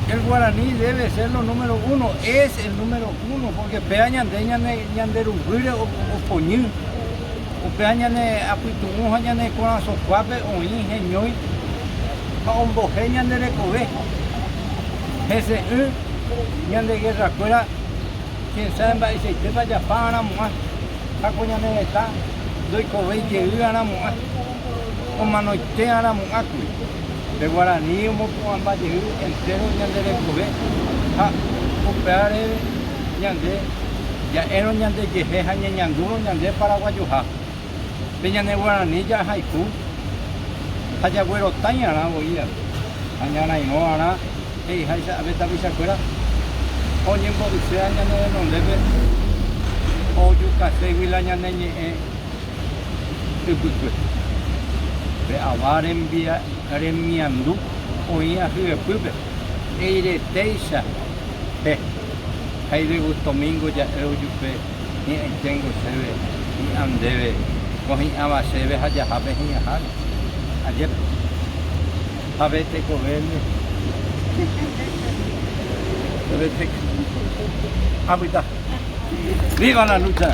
El guaraní debe ser lo número uno, es el número uno, porque péva ñande ñane ñande ruguýre opoñy, upéva ñane apytu'ũ ha ñane korasõkuápe oĩ heñói ha ombohe ñande rekove. Hese'ỹ ñande guerrakuéra quién sabe mba'eichaitépa japa arãmo'ã ha ko ñane retã ndoikovéi jey arãmo'ã, omanoite arãmo'ã kuri. Pe guarani omopu'ãmba jey entéro ñande rekove ha upévare ñande ja'érõ ñande jehe ha ñañandúrõ ñande paraguayoha. Pe ñane guarani jahayhu ha jaguerotai'arã voi avei ha ñarairõ'arã he'iháicha ave tapichakuéra oñembo'yséva ñane renondépe ojukaségui la ñane ñe'ẽ ypykue. Pe ava remiandu oĩva hyepýpe eiretéicha he ha idegustomingo ja'e ojupe hi'ãiténgo chéve hi'ã ndéve ko hi'ãva chéve ha jaha pe hi'ãháre. Ajépa. Ha pe tekove nde. Apyta. ¡Viva la lucha!